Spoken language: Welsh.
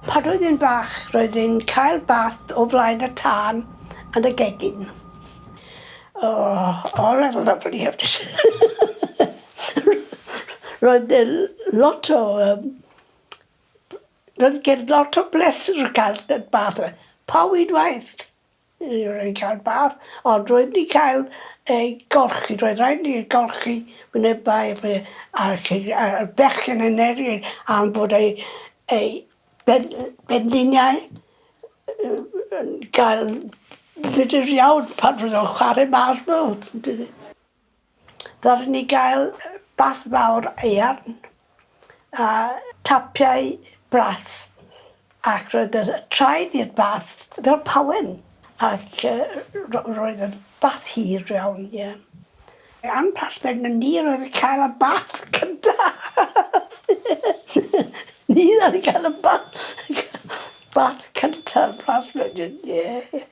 Pan oedd hi'n bach, roedd hi'n cael bath o flaen y tân yn y gegin. Oh, all that lovely. Roedd e lot o... Roedd gen lot o bleser o cael y bath. Pa unwaith roedd hi'n cael bath, ond roedd hi'n cael ei golchi, roedd rhaid ni golchi wynebau a'r bechgyn yn erioed am fod ei, ei ben, benliniau yn cael fudr iawn pan roedd o'n chwarae marbles. Ddaru ni gael bath mawr haearn a tapiau bras ac roedd y traed i'r bath fel pawen ac roedd y bath hir iawn, ie. Yn Plas Penrhyn ni roedd yn cael y bath cynta. Ni ddaru cael y bath, bath cynta yn Plas Penrhyn, ie.